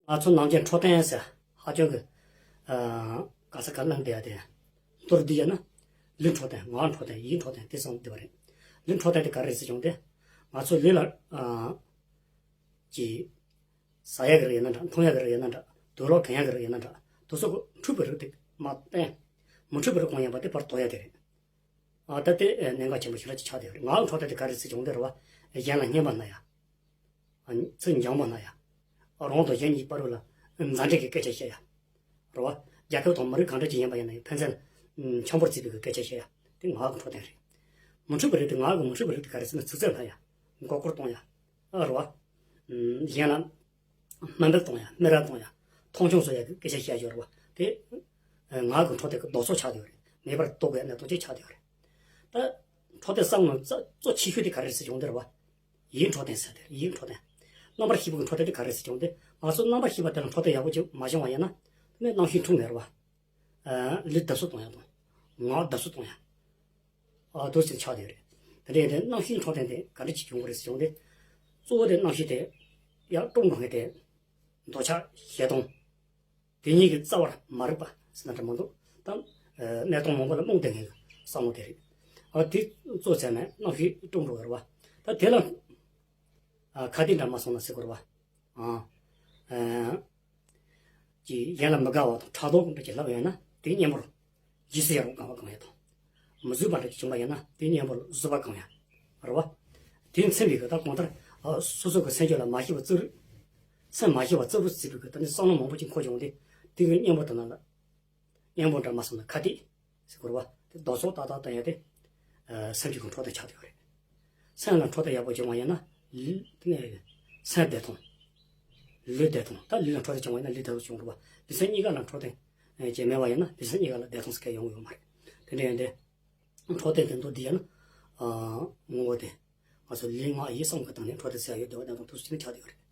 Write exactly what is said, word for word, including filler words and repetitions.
ང་ཚོ་ནང་ཆོས་འཕྲོད་བསྟེན་ཟེར་ཧ་ཅང་གི་ཨ་ག་ས་ག་ལ་བསླངས་བསྡད་ཡ་དེ། མདོར་བསྡུས་ཡ་ན། ལུས་འཕྲོད་བསྟེན། ངག་འཕྲོད་བསྟེན། ཡིད་འཕྲོད་བསྟེན། དེ་ཚོ་འདི་བ་རེད། ལུས་འཕྲོད་བསྟེན་དེ་ག་རེད་ཟེར་བྱུང་སྟེ། ང་ཚོ་ལུས་ལ་ཨ་ཀྱི་ཟ་ཡ་གི་རིགས་ཡིན་ན་འདྲ། འཐུང་ཡ་གི་རིགས་ཡིན་ན་འདྲ། དུག་ལོག་གན་ཡ་གི་རིགས་ཡིན་ན་འདྲ། དེ་ཚོ་གི་འཁྲུད་པའི་རིགས་དེ་མ་བསྟེན། མི་འཁྲུད་པའི་རིགས་གང་ཡིན་པ་དེ་ཕར་དོར་ཡ་དེ་རེད། ཨ་ད་དེ་ཨ་གནད་འགག་ཆེན་པོ་ཞེ་དྲག་ཅིག་ཆགས་བསྡད་ཡོད་རེད། ངག་འཕྲོད་བསྟེན་དེ་ག་རེ་ཟེར་བྱུང་དེ་རེད་བ། གཞན་ལ་སྙན་པ་སྨྲ་ཡ། ཨ་ཚིག་འཇམ་པོ་སྨྲ་ཡ། རང་དང་གཞན་གཉིས་བར་ལ་མཛའ་འབྲེལ་གྱི་སྐད་ཆ་བཤད་ཡ། རེད་བ། རྒྱལ་ཁབ་དང་མི་རིགས་གང་འདྲ་ཅིག་ཡིན་པ་ཡིན་ན་ཡང་ཕན་ཚུན་འཆམ་པོར་བརྩི་བའི་སྐད་ཆ་བཤད་ཡ། དེ་ངག་གི་འཕྲོད་བསྟེན་རེད། མི་འཁྲུད་པའི་རིགས་དེ། ངག་གི་མི་འཁྲུད་པའི་རིགས་དེ་ག་རེ་ཟེར་ན། ཚིག་རྩུབ་སྨྲ་ཡ། མགོ་སྐོར་གཏོང་ཡ། ཨ་རེད་བ། གཞན་ལ་དམའ་འབེབས་གཏོང་ཡ། སྨད་ར་གཏོང་ཡ། མཐོང་ཆུང་བཟོ་ཡ་གི་སྐད་ཆ་བཤད་ཡོད་རེད་བ། དེ་ངག་གི་འཕྲོད་བསྟེན་གྱི་ལྡོག་ཕྱོགས་ཆགས་བསྡད་ཡོད་རེད། མེད་པར་རྟོགས་པའི་གནད་དོན་ཅིག་ཆགས་བསྡད་ཡོད་རེད། ད་འཕྲོད་བསྟེན་གསང་ནང་གཙོ་གཙོ་ཆེ་ཤོས་དེ་ག་རེ་ཟེར་བྱུང་དེ་རེད་བ། ཡིད་འཕྲོད་བསྟེན་ཟེར་དེ། ཡིད་འཕྲོད་བསྟེན། རྣམ་པར་ཤེས་པའི་འཕྲོད་བསྟེན་དེ་ག་རེ་ཟེར་བྱུང་དེ། ང་ཚོ་རྣམ་པར་ཤེས་པ་དེ་ལ་འཕྲོད་བསྟེན་ཡག་པོ་ཅིག་མ་བྱུང་བ་ཡིན་ན། དེ་ནས་རྣམ་ཤེས་འཁྲུག་ནས་རེད་བ། ལུས་བརྡབ་གསིག་གཏོང་ཡ་དང་། ངག་བརྡབ་གསིག་གཏོང་ཡ། ཨ་དེ་ཚོ་ཆགས་བསྡད་ཡོད་རེད། དེ་འདྲ་ཡིན་དུས་རྣམ་ཤེས་འཕྲོད་བསྟེན་དེ་ག་འདྲ་ཅིག་ཡོང་གི་རེད་ཟེར་བྱུང་དེ། གཙོ་བོ་དེ་རྣམ་ཤེས་དེ་ཡར་ཀྲུང་འགྲོ་མཁན་དེ། འདོད་ཆགས་ཞེ་སྡང་། དེ་གཉིས་ཀྱི་རྩ་བར་མ་རིག་པ་ཟེར་ན་འདྲ་མི་འདུག་དང་། གནས་སྟངས་མང་པོ་ལ་རྨོངས་བསྡད་མཁན་གྱི་བསམ་བློ་དེ་རེད། ཨ་དེ་གཙོ་བྱས་ནས་རྣམ་ཤེས་ཀྲུང་འགྲོ་གི་རེད་བ། ད་དེ་ལ་ཨ་ཁ་གཏད་འདྲ་མ་སོང་ན་ཟེར་དགོས་རེད་བ། ཨ་ཨ་ཀྱི་གཞན་ལ་མི་དགའ་བ་དང་ཕྲག་དོག་འདྲ་ཅིག་ལབ་ཡོད་ན། དེ་གཉེན་པོར་རྗེས་སུ་ཡི་རང་གང་བ་གང་ཡ་དང་། མི་བཟོད་པ་འདྲ་ཅིག་བྱུང་བ་ཡིན་ན། དེ་གཉེན་པོར་བཟོད་པ་གང་ཡ། རེད་བ། དེ་མཚོན་པའི་གི་ད་གང་ལྟར་ཨ་སོ་སོ་གི་སེམས་རྒྱུད་ལ་མ་ཤེས་པ་རྩུབ་རིགས། སེམས་མ་ཤེས་པ་རྩུབ་རིགས་བརྩིས་པའི་གི་ད་ནི་བསམ་བློ་མང་པོ་ཅིག་འཁོར་བྱུང་སྟེ། དེ་གི་གཉེན་པོ་དེ་ན་ལ། གཉེན་པོ་འདྲ་མ་སོང་ན་ཁ་གཏད་ཟེར་དགོས་རེད་བ། དེ་ལྡོག་ཕྱོགས་ཏག་ཏག་བསྟན་ཡ་དེ་ཨ་སེམས་རྒྱུད་ཀྱི་འཕྲོད་བསྟེན་ཆགས་བསྡད་ཡོད་རེད། སེམས་ལ་འཕྲོད་བསྟེན་ཡག་པོ་བྱུང་བ་ཡིན་ན། ལུས་དེ་ནས་སེམས་བདེ་ཐང་། ལུས་བདེ་ཐང་། ད་ལུས་ལ་འཕྲོད་བསྟེན་བྱུང་བ་ཡིན་ན་ལུས་བདེ་ཐང་བྱུང་རེད་བ། ལུས་སེམས་གཉིས་ཀ་ལ་འཕྲོད་བསྟེན་ཨ་ཅིག་མེད་པ་ཡིན་ན་ལུས་སེམས་གཉིས་ཀ་ལ་བདེ་ཐང་ཟེར་མཁན་ཡོང་གི་ཡོད་མ་རེད། དེ་འདྲ་ཡིན་དུས་འཕྲོད་བསྟེན་དེ་ཚོ་འདི་ཡིན་ན། ཨ་ངོ་བོ་དེ་ང་ཚོ་ལུས་ངག་ཡིད་གསུམ་གྱི་སྟེང་ནས་འཕྲོད་བསྟེན་ཟེར་ཡ་ཡོད་བསྡད་པ་དེ་དང་ཐུག་སུ་ཅི་ནས་ཆགས་བསྡད་ཡོད་རེད།